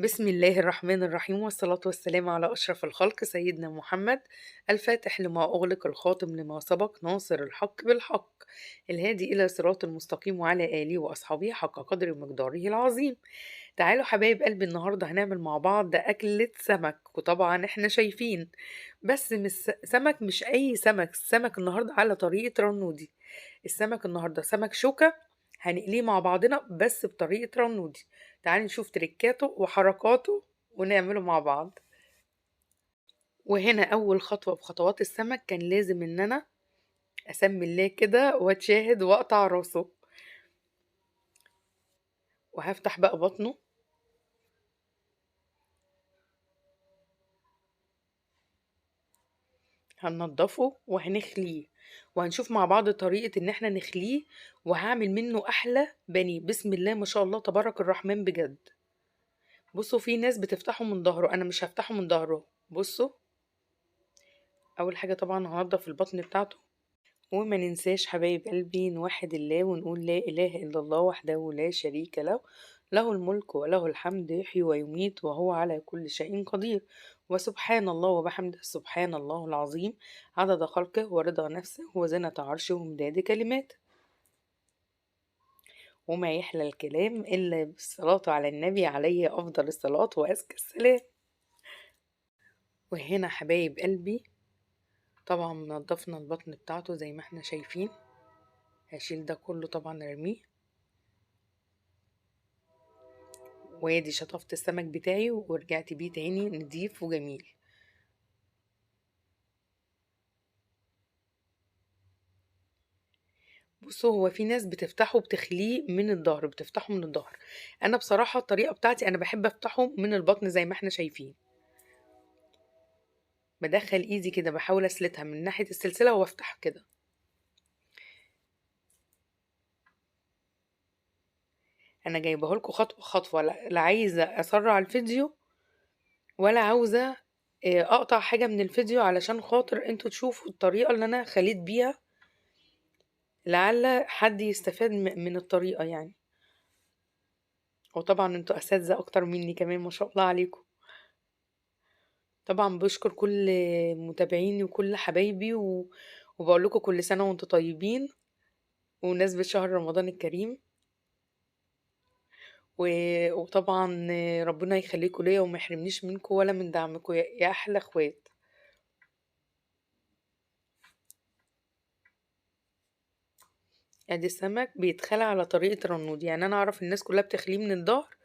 بسم الله الرحمن الرحيم، والصلاة والسلام على أشرف الخلق سيدنا محمد، الفاتح لما أغلق، الخاتم لما سبق، ناصر الحق بالحق، الهادي إلى صراط المستقيم، وعلى آله وأصحابه حق قدر مقداره العظيم. تعالوا حبايب قلبي، النهاردة هنعمل مع بعض أكلة سمك، وطبعا احنا شايفين بس مش سمك، مش أي سمك، السمك النهاردة على طريقة رنودي. السمك النهاردة سمك شوكة، هنقليه مع بعضنا بس بطريقة رنودي. تعالي نشوف تريكاته وحركاته ونعمله مع بعض. وهنا أول خطوة بخطوات السمك كان لازم إن أنا أسمي الله كده وأتشاهد وأقطع راسه، وهفتح بقى بطنه. هننضفه وهنخليه، وهنشوف مع بعض طريقة ان احنا نخليه، وهعمل منه احلى بانيه. بسم الله ما شاء الله تبارك الرحمن بجد. بصوا في ناس بتفتحه من ظهره، انا مش هفتحه من ظهره. بصوا اول حاجة طبعا هنضف البطن بتاعته، وما ننساش حبايب قلبي نوحد الله ونقول لا اله الا الله وحده لا شريك له، له الملك وله الحمد، يحيي ويميت وهو على كل شيء قدير. وسبحان الله وبحمده، سبحان الله العظيم، عدد خلقه ورضا نفسه وزنة عرشه ومداد كلماته. وما يحلى الكلام إلا بالصلاة على النبي عليه أفضل الصلاة وأزكى السلام. وهنا حبايب قلبي طبعا نضفنا البطن بتاعته زي ما احنا شايفين. هشيل ده كله طبعا ارميه. وادي شطفت السمك بتاعي ورجعت بيه تاني نضيف وجميل. بصوا هو في ناس بتفتحه بتخليه من الظهر، بتفتحه من الظهر. انا بصراحة الطريقة بتاعتي انا بحب افتحه من البطن زي ما احنا شايفين. بدخل ايدي كده بحاول اسلتها من ناحية السلسلة وافتح كده. انا جايبه لكم خطوة خطوة، لا عايزه اسرع الفيديو ولا عاوزه اقطع حاجة من الفيديو علشان خاطر انتوا تشوفوا الطريقة اللي انا خليت بيها، لعل حد يستفاد من الطريقة يعني. وطبعا انتوا اساتذة اكتر مني كمان ما شاء الله عليكم. طبعا بشكر كل متابعيني وكل حبايبي وبقول لكم كل سنة وانتوا طيبين ومناسبة شهر رمضان الكريم. وطبعا ربنا يخليكم ليا وما يحرمنيش منكم ولا من دعمكم يا احلى اخوات. ادي السمك بيتخلى على طريقه رنود، يعني انا اعرف الناس كلها بتخليه من الظهر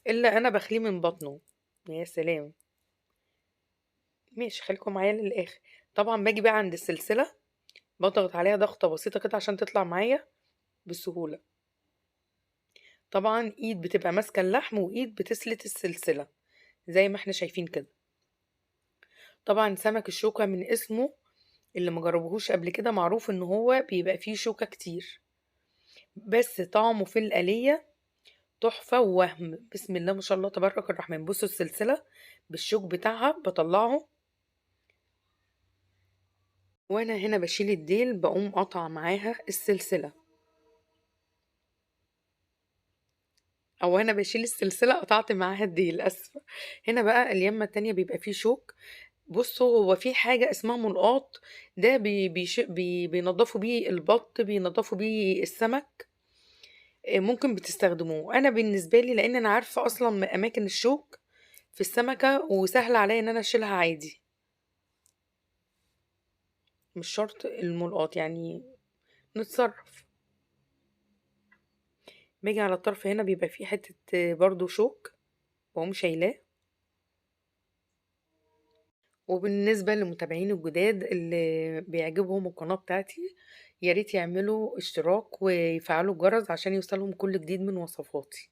الا انا بخليه من بطنه. يا سلام، ماشي خليكم معايا للاخر. طبعا باجي بقى عند السلسلة بضغط عليها ضغطه بسيطة كده عشان تطلع معايا بسهولة. طبعا ايد بتبقى ماسكه اللحم وايد بتسلت السلسلة زي ما احنا شايفين كده. طبعا سمك الشوكة من اسمه، اللي ما جربوهوش قبل كده معروف ان هو بيبقى فيه شوكه كتير، بس طعمه في القليه تحفة ووهم. بسم الله ما شاء الله تبارك الرحمن. بصوا السلسلة بالشوك بتاعها بطلعه، وانا هنا بشيل الديل بقوم قطع معاها السلسلة، او انا بشيل السلسلة قطعت معاها الديل، اسفه. هنا بقى اليمه التانية بيبقى فيه شوك. بصوا هو في حاجة اسمها ملقاط، ده بي بي بينضفوا بيه البط، بينضفوا بيه السمك، ممكن بتستخدموه. انا بالنسبة لي لان انا عارفه اصلا اماكن الشوك في السمكة وسهل عليا ان انا اشيلها عادي، مش شرط الملقاط يعني، نتصرف. باجي على الطرف هنا بيبقى فيه حتة برضو شوك بقوم شايلاه. وبالنسبة للمتابعين الجداد اللي بيعجبهم القناة بتاعتي، يا ريت يعملوا اشتراك ويفعلوا الجرس عشان يوصلهم كل جديد من وصفاتي.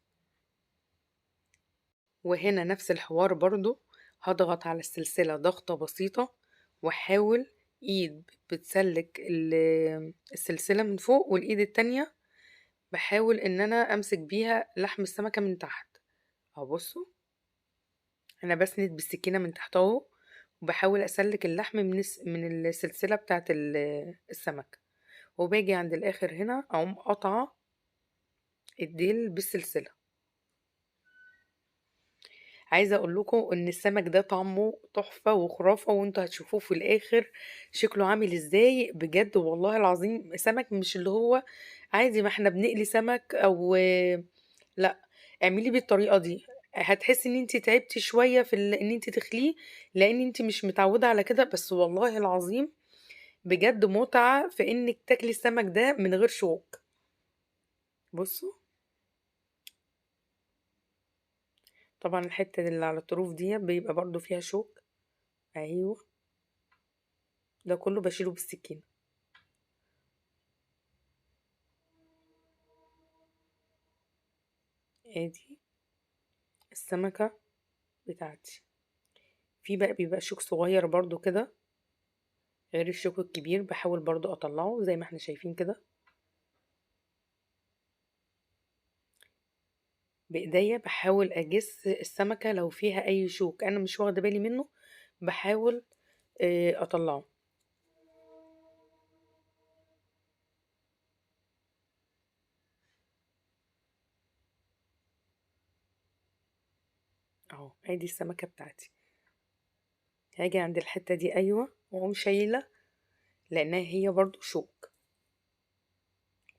وهنا نفس الحوار برضو، هضغط على السلسلة ضغطة بسيطة واحاول ايد بتسلك السلسلة من فوق، والايد التانية بحاول ان انا امسك بيها لحم السمكة من تحت. اهو بصوا انا بسند بالسكينة من تحت اهو، وبحاول اسلك اللحم من السلسلة بتاعت السمك. وباجي عند الاخر هنا اقوم قاطعة الديل بالسلسلة. عايزة اقول لكم ان السمك ده طعمه تحفة وخرافة، وانتوا هتشوفوه في الاخر شكله عامل ازاي بجد والله العظيم. سمك مش اللي هو عادي ما احنا بنقلي سمك او لا، اعملي بالطريقة دي هتحسي ان انتي تعبتي شوية في ان انتي تخليه، لان انتي مش متعودة على كده، بس والله العظيم بجد متعة في انك تاكلي السمك ده من غير شوك. بصوا طبعا الحتة اللي على الطروف دي بيبقى برضو فيها شوك، ايوه ده كله بشيله بالسكينة. ادي السمكة بتاعتي. في بقى بيبقى شوك صغير برضو كده غير الشوك الكبير، بحاول برضو اطلعه زي ما احنا شايفين كده بايديا. بحاول اجس السمكة لو فيها اي شوك انا مش واخده بالي منه، بحاول اطلعه. اهو ادي السمكة بتاعتي. هاجي عند الحتة دي ايوه واقوم شايله لانها هي برضو شوك.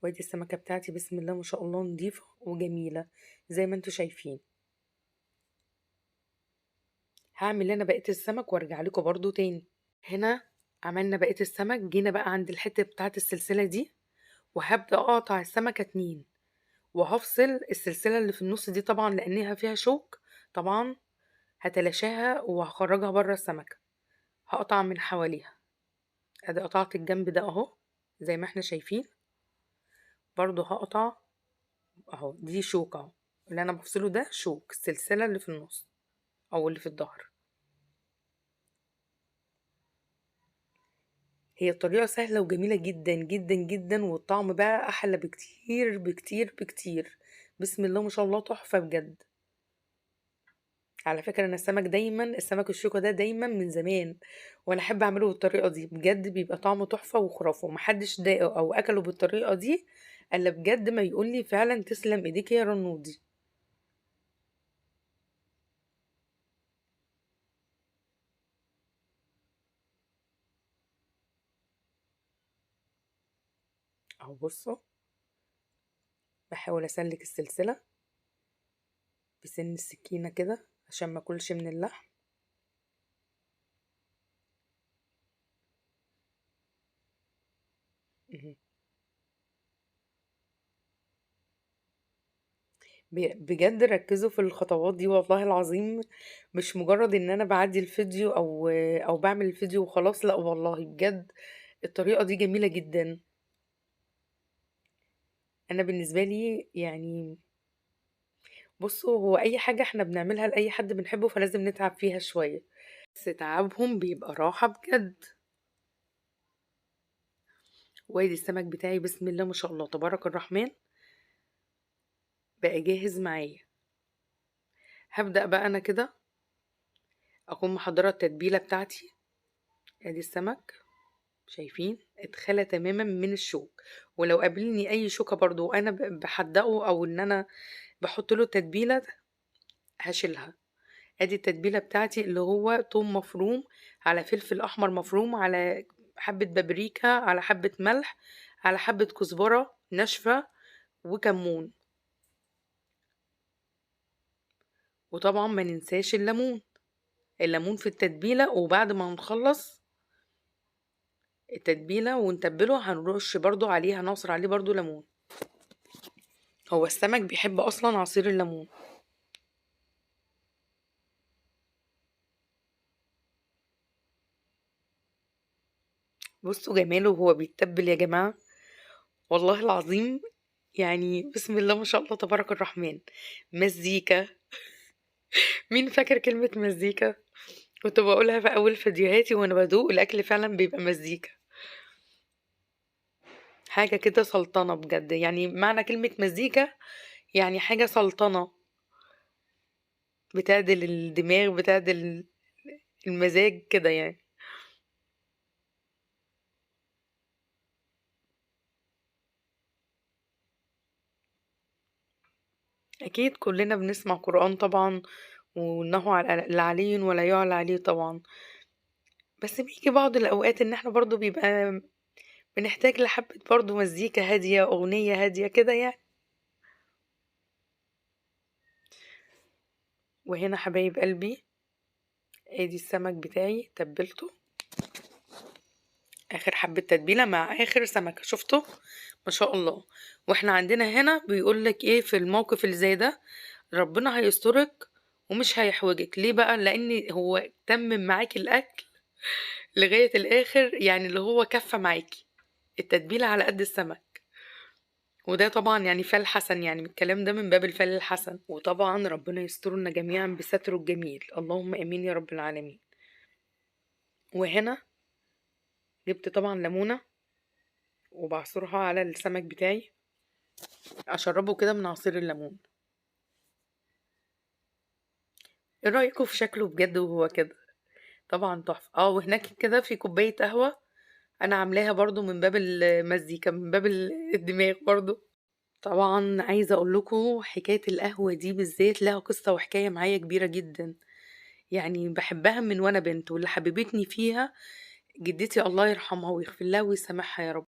وادي السمكة بتاعتي بسم الله ما شاء الله نظيفة وجميلة زي ما انتوا شايفين. هعمل انا بقية السمك وارجع لكم برضو تاني. هنا عملنا بقية السمك، جينا بقى عند الحتة بتاعت السلسلة دي، وهبدا اقطع السمكة 2، وهفصل السلسلة اللي في النص دي طبعا لانها فيها شوك، طبعا هتلاشاها وهخرجها بره السمكة. هقطع من حواليها. ادي قطعت الجنب ده اهو زي ما احنا شايفين، برضو هقطع اهو، دي شوك اهو اللي انا بفصله ده شوك السلسلة اللي في النص او اللي في الظهر. هي الطريقة سهلة وجميلة جدا جدا جدا، والطعم بقى احلى بكتير بكتير بكتير. بسم الله ما شاء الله تحفة بجد. على فكرة انا السمك دايما، السمك الشوكة ده دايما من زمان وانا احب اعمله بالطريقة دي، بجد بيبقى طعمه تحفة وخرافة، ومحدش ضايقه او اكله بالطريقة دي الا بجد ما يقول لي فعلا تسلم ايديك يا رنودي. اهو بصوا بحاول اسلك السلسلة بسن السكينة كده عشان ما اكلش من اللحم. بجد ركزوا في الخطوات دي والله العظيم، مش مجرد ان انا بعدي الفيديو او بعمل الفيديو وخلاص، لا والله بجد الطريقة دي جميلة جدا. انا بالنسبة لي يعني بصوا، هو اي حاجة احنا بنعملها لأي حد بنحبه فلازم نتعب فيها شوية، بس تعبهم بيبقى راحة بجد. وادي السمك بتاعي بسم الله ما شاء الله تبارك الرحمن بقى جاهز معايا. هبدأ بقى انا كده اكون محضرة التتبيلة بتاعتي. ادي السمك شايفين اتخلى تماما من الشوك، ولو قابلني اي شوكة برضو وانا بحدقه او ان انا بحط له التتبيلة هشيلها. ادي التتبيلة بتاعتي اللي هو توم مفروم على فلفل احمر مفروم على حبة بابريكا على حبة ملح على حبة كزبرة ناشفة وكمون، وطبعا ما ننساش الليمون، الليمون في التتبيلة. وبعد ما نخلص التتبيلة ونتبله هنرش برضو عليه، هنعصر عليه برضو ليمون. هو السمك بيحب اصلا عصير الليمون. بصوا جماله وهو بيتبل يا جماعة والله العظيم، يعني بسم الله ما شاء الله تبارك الرحمن. مزيكا مين فاكر كلمة مزيكا؟ كنت بقولها في أول فيديوهاتي وأنا بدوق الأكل، فعلا بيبقى مزيكا، حاجة كده سلطنة بجد. يعني معنى كلمة مزيكا يعني حاجة سلطنة، بتعدل الدماغ، بتعدل المزاج كده يعني. أكيد كلنا بنسمع قرآن طبعا وإنه على لعلي ولا يعلى عليه طبعا. بس بيجي بعض الأوقات إن احنا برضو بيبقى بنحتاج لحبة برضو مزيكا هادية، أغنية هادية كده يعني. وهنا حبايب قلبي ادي السمك بتاعي تبلته اخر حبة تتبيلة مع اخر سمكة، شفتوا ما شاء الله. واحنا عندنا هنا بيقولك ايه في الموقف اللي زي ده، ربنا هيسترك ومش هيحوجك. ليه بقى؟ لان هو تمم معاكي الاكل لغاية الاخر، يعني اللي هو كفى معاكي التتبيلة على قد السمك. وده طبعا يعني فال حسن، يعني الكلام ده من باب الفال الحسن. وطبعا ربنا يسترنا جميعا بستره الجميل، اللهم امين يا رب العالمين. وهنا جبت طبعا ليمونه وبعصرها على السمك بتاعي، اشربه كده من عصير الليمون. ايه رايكم في شكله بجد وهو كده؟ طبعا تحفة. وهناك كده في كوباية قهوة انا عاملاها برضو من باب المزيكا، من باب الدماغ برضو. طبعا عايزه اقول لكم حكاية القهوة دي بالذات لها قصة وحكاية معايا كبيرة جدا، يعني بحبها من وانا بنت، واللي حببتني فيها جدتي الله يرحمها ويغفر لها ويسامحها يا رب.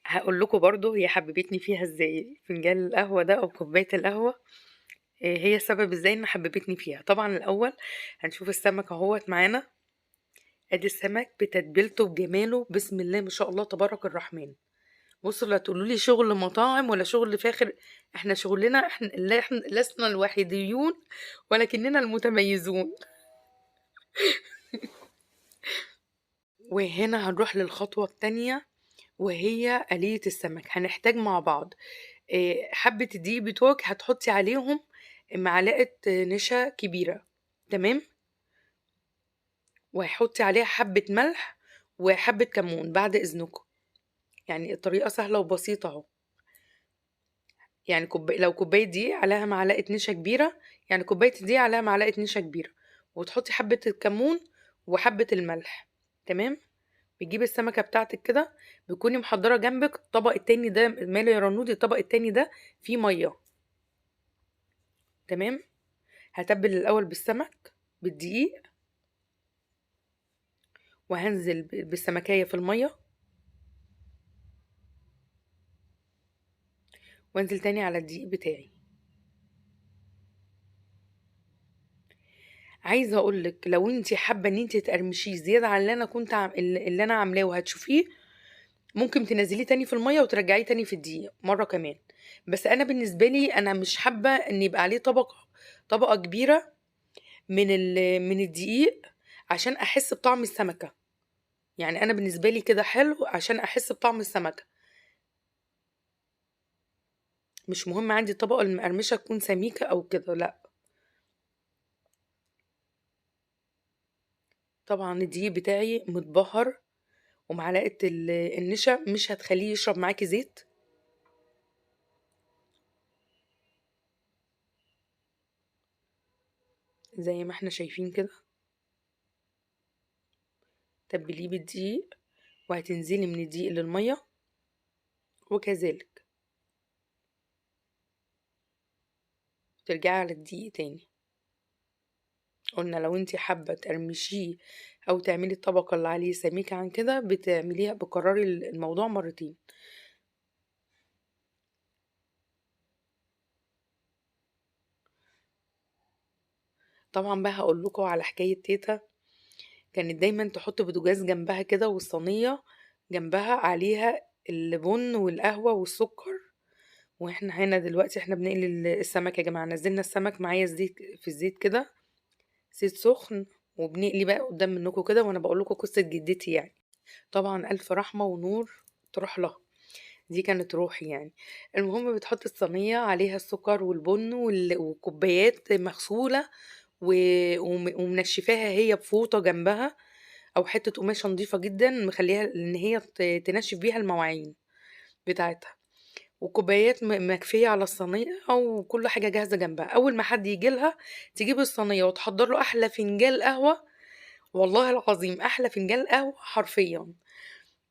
هقول لكم برضو هي حببتني فيها ازاي، فنجان القهوة ده او كوباية القهوة هي السبب ازاي ان حببتني فيها. طبعا الاول هنشوف السمك اهوت معانا. ادي السمك بتتبيلته بجماله، بسم الله ما شاء الله تبارك الرحمن. بصوا لا تقولوا لي شغل مطاعم ولا شغل فاخر، احنا شغلنا احنا لا، احنا لسنا الوحيديون ولكننا المتميزون. وهنا هنروح للخطوة التانية وهي آلية السمك. هنحتاج مع بعض حبة الدقيق بتوعك هتحطي عليهم معلقة نشا كبيرة، تمام؟ وهحطي عليها حبة ملح وحبة كمون بعد إذنكم. يعني الطريقة سهلة وبسيطة اهو. يعني لو كوباية دقيق عليها معلقة نشا كبيرة، يعني كوباية دقيق عليها معلقة نشا كبيرة، وتحطي حبة الكمون وحبة الملح، تمام؟ بتجيبي السمكة بتاعتك كده، بتكوني محضرة جنبك الطبق التاني ده، ماله يا رنودي، الطبق التاني ده فيه مية، تمام؟ هتبل الأول بالسمك بالدقيق، وهنزل بالسمكية في المية، وانزل تاني على الدقيق بتاعي. عايزه اقولك لو انت حابة ان انت تقرمشيه زيادة عن اللي انا كنت اللي انا عاملاه وهتشوفيه، ممكن تنزليه تاني في المية وترجعيه تاني في الدقيق مرة كمان. بس انا بالنسبة لي انا مش حابة ان يبقى عليه طبقه كبيرة من الدقيق عشان احس بطعم السمكة. يعني انا بالنسبة لي كده حلو عشان احس بطعم السمكة. مش مهم عندي الطبقة المقرمشه تكون سميكة او كده، لا. طبعا الدقيق بتاعي متبهر، ومعلقة النشا مش هتخليه يشرب معاكي زيت. زي ما احنا شايفين كده تبليه بالدقيق، وهتنزلي من الدقيق للمية، وكذلك ترجعي على الدقيق تاني. قلنا لو انتي حابة تقرمشيه او تعملي الطبقة اللي عليه سميكة عن كده بتعمليها، بكرري الموضوع مرتين. طبعا بقى هقول لكم على حكاية تيتا، كانت دايما تحط بوتاجاز جنبها كده، والصينية جنبها عليها البن والقهوة والسكر. واحنا هنا دلوقتي احنا بنقلي السمك يا جماعة. نزلنا السمك معايا الزيت في الزيت كده، زيت سخن، وبنقلي بقى قدام منكم كده، وانا بقول لكم قصة جدتي يعني. طبعا الف رحمه ونور تروح لها، دي كانت روحي يعني. المهم بتحط الصينية عليها السكر والبن وكوبايات مغسوله ومنشفاها هي بفوطه جنبها او حتة قماشة نظيفة جدا، مخليها ان هي تنشف بيها المواعين بتاعتها، وكوبايات مكفيه على الصينية، وكل حاجة جاهزة جنبها. اول ما حد يجي لها تجيب الصينية وتحضر له احلى فنجان قهوة، والله العظيم احلى فنجان قهوة حرفيا.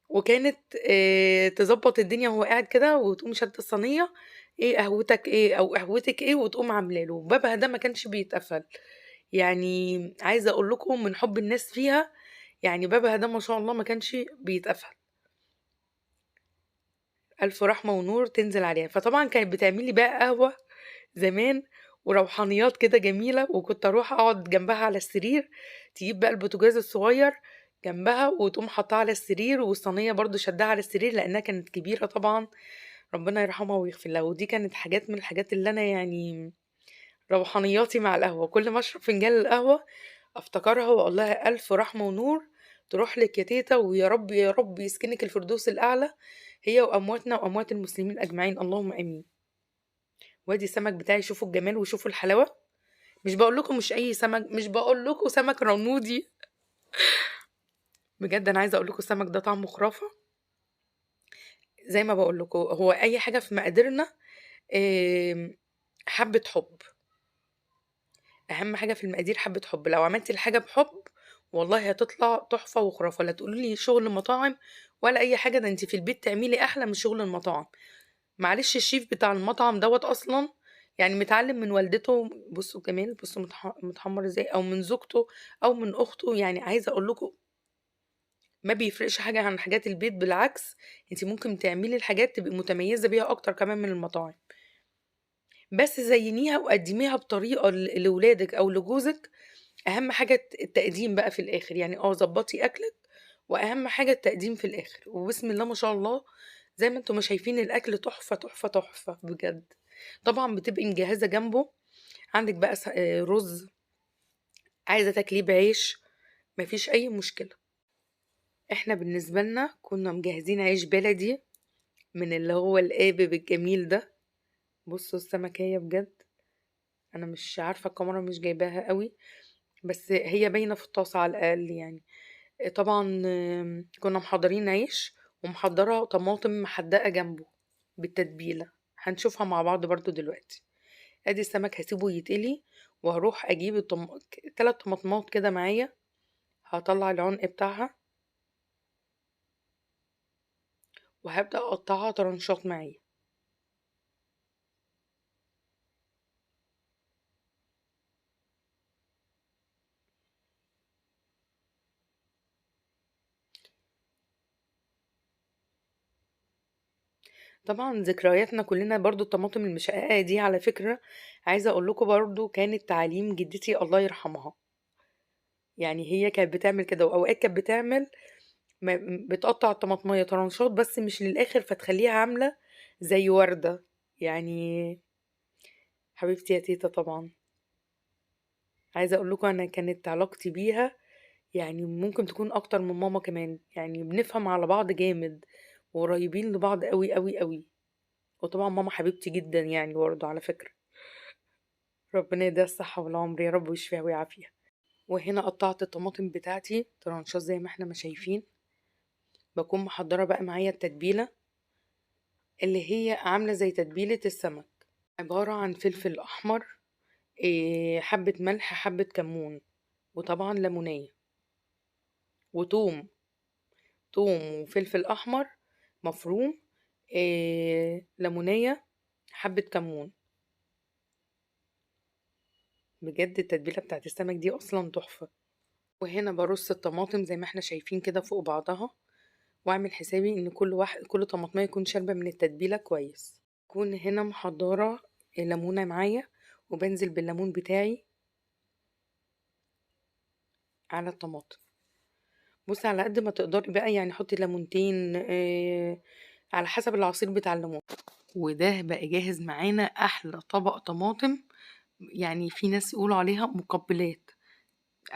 وكانت تظبط الدنيا وهو قاعد كده، وتقوم شاده الصينية، ايه قهوتك ايه او قهوتك ايه، وتقوم عامله له. بابها ده ما كانش بيتقفل، يعني عايزة أقول لكم من حب الناس فيها، يعني بابها ده ما شاء الله ما كانش بيتقفل. ألف رحمة ونور تنزل عليها. فطبعا كانت بتعمل لي بقى قهوة زمان وروحانيات كده جميلة، وكنت أروح أقعد جنبها على السرير، تجيب بقى البوتاجاز الصغير جنبها وتقوم حطاه على السرير، والصينية برضو شدها على السرير لأنها كانت كبيرة طبعا، ربنا يرحمها ويغفر لها. ودي كانت حاجات من الحاجات اللي أنا يعني روحانياتي مع القهوة، كل ما أشرب فنجان القهوة أفتكرها وأقول لها ألف رحمة ونور تروح لك يا تيتا، ويا رب يا رب يسكنك الفردوس الأعلى هي وأمواتنا وأموات المسلمين أجمعين، اللهم آمين. وادي السمك بتاعي، شوفوا الجمال وشوفوا الحلاوة. مش بقول لكم مش أي سمك، مش بقول لكم سمك رنودي، بجد أنا عايزة أقول لكم السمك ده طعمه خرافة. زي ما بقول لكم هو أي حاجة في مقاديرنا حبة حب، أهم حاجة في المقادير حبة حب. لو عملتي الحاجة بحب والله هتطلع تحفة وخرافة، لا تقولي لي شغل مطاعم ولا أي حاجة، ده انت في البيت تعملي أحلى من شغل المطاعم. معلش الشيف بتاع المطعم دوت أصلا يعني متعلم من والدته، بصوا جمال، بصوا متحمر ازاي، أو من زوجته أو من أخته. يعني عايزة أقول لكم ما بيفرقش حاجة عن حاجات البيت، بالعكس انت ممكن تعملي الحاجات تبقي متميزة بيها أكتر كمان من المطاعم. بس زينيها وقدميها بطريقة لولادك أو لجوزك. أهم حاجة التقديم بقى في الآخر، يعني ظبطي أكلك، وأهم حاجة التقديم في الآخر. وبسم الله ما شاء الله زي ما انتم ما شايفين الأكل تحفة تحفة تحفة بجد. طبعا بتبقي مجهزة جنبه، عندك بقى رز، عايزة تاكليه بعيش مفيش أي مشكلة. احنا بالنسبة لنا كنا مجهزين عيش بلدي من اللي هو القابب الجميل ده. بصوا السمكية بجد، انا مش عارفة الكاميرا مش جايباها قوي، بس هي باينة في الطاسة على الأقل يعني. طبعا كنا محضرين عيش ومحضرة طماطم محدقة جنبه بالتتبيلة، هنشوفها مع بعض برضو دلوقتي. ادي السمك هسيبه يتقلي، وهروح اجيب 3 طماطمات كده معايا، هطلع العنق بتاعها وهبدأ اقطعها طرنشات معايا. طبعا ذكرياتنا كلنا برضو الطماطم المشققة دي على فكرة، عايزة اقول لكم برضو كانت تعاليم جدتي الله يرحمها، يعني هي كانت بتعمل كده، واوقات كانت بتعمل بتقطع الطماطمية طرنشات بس مش للاخر، فتخليها عاملة زي وردة. يعني حبيبتي يا تيتا، طبعا عايزة اقول لكم انا كانت علاقتي بيها يعني ممكن تكون اكتر من ماما كمان، يعني بنفهم على بعض جامد وقريبين لبعض قوي قوي قوي. وطبعا ماما حبيبتي جدا يعني برضه على فكرة، ربنا يديها الصحة والعمر يا رب ويشفيها ويعافيها. وهنا قطعت الطماطم بتاعتي طرنشات زي ما احنا ما شايفين. بكون محضرة بقى معايا التتبيلة اللي هي عاملة زي تتبيلة السمك، عبارة عن فلفل أحمر، حبة ملح، حبة كمون، وطبعا ليمونية، وتوم، توم وفلفل أحمر مفروم، ليمونية، حبة كمون. بجد التتبيلة بتاعت السمك دي أصلا تحفة. وهنا برص الطماطم زي ما احنا شايفين كده فوق بعضها، واعمل حسابي ان كل طماطمية يكون شاربة من التتبيلة كويس. اكون هنا محضرة ليمونة معايا، وبنزل بالليمون بتاعي على الطماطم. بصي على قد ما تقدري بقى، يعني حطي ليمونتين، على حسب العصير بتاع الليمون. وده بقى جاهز معانا احلى طبق طماطم، يعني في ناس يقولوا عليها مقبلات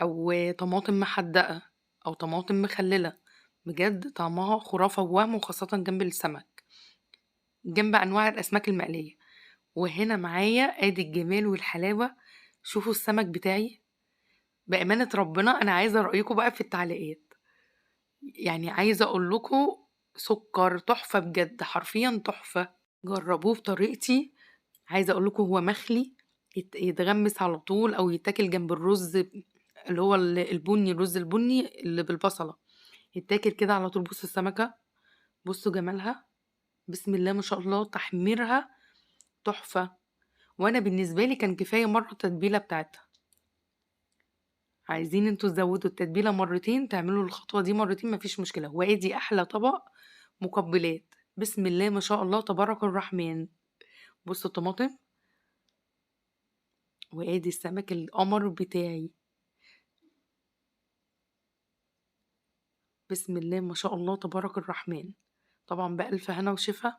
او طماطم محدقة او طماطم مخللة، بجد طعمها خرافة ووهم، وخاصة جنب السمك، جنب انواع الاسماك المقلية. وهنا معايا ادي الجمال والحلاوة. شوفوا السمك بتاعي بأمانة ربنا، انا عايزة رأيكم بقى في التعليقات، يعني عايزة اقول لكم سكر تحفة بجد، حرفيا تحفة. جربوه بطريقتي، عايزة اقول لكم هو مخلي يتغمس على طول، او يتاكل جنب الرز اللي هو البني، الرز البني اللي بالبصلة، يتاكل كده على طول. بصوا السمكة، بصوا جمالها، بسم الله ما شاء الله، تحميرها تحفة. وانا بالنسبة لي كان كفاية مرة التتبيلة بتاعتها. عايزين انتوا تزودوا التتبيلة مرتين، تعملوا الخطوة دي مرتين مفيش مشكلة. وادي احلى طبق مقبلات، بسم الله ما شاء الله تبارك الرحمن. بصوا الطماطم، وادي السمك القمر بتاعي، بسم الله ما شاء الله تبارك الرحمن. طبعا بألف هنا وشفا.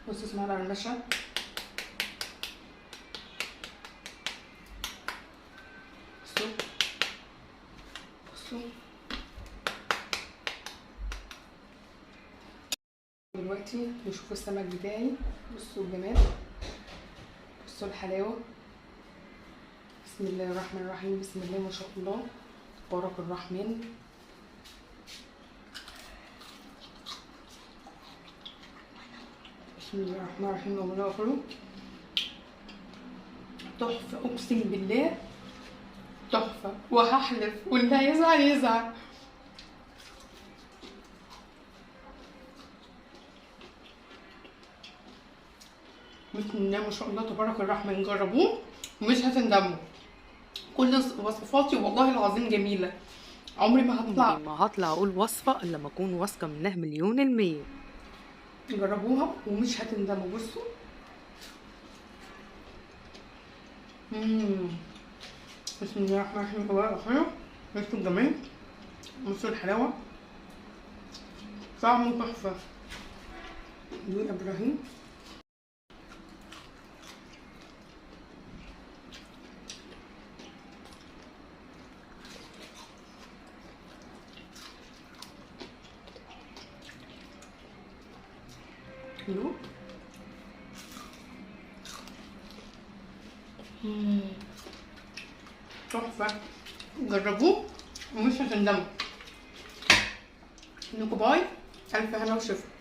بصوا اسمعوا على المشهد. بصوا بصوا دلوقتي نشوفوا السمك بتاعي. بصوا الجمال، بصوا الحلاوة، بسم الله الرحمن الرحيم، بسم الله ما شاء الله تبارك الرحمن. بسم الله الرحمن الرحيم. ولا اكله تحفة، اقسم بالله تحفة، وهحلف واللي هيزعل يزعل. بسم الله ما شاء الله تبارك الرحمن. جربوه ومش هتندموا. كل وصفاتي والله العظيم جميلة، عمري ما هطلع اقول وصفه الا لما اكون واثقة منها 1,000,000%. جربوها ومش هتندموا. بصوا بسم الله الرحمن الرحيم. بصوا الجمال، بصوا الحلاوة، طعمه تحفة. دول ابراهيم. حلو. تحفة، جربوه ومش هتندموا. انكم باي، ألف هنا وشفا.